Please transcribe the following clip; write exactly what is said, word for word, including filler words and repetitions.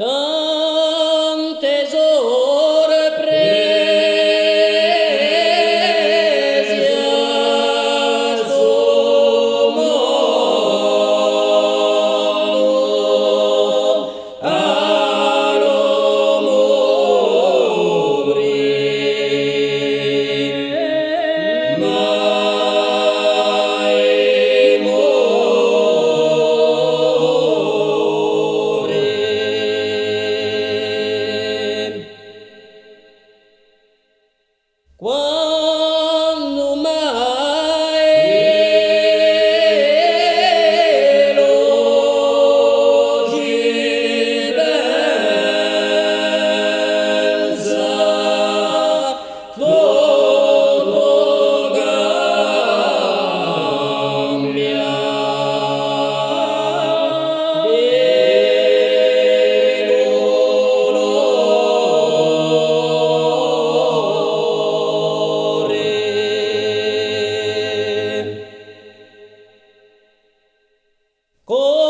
Tante sorprese à stu mondu, à l'omu prima è more. Quandu mai l'omu ci pensa, tuttu cambia di culore.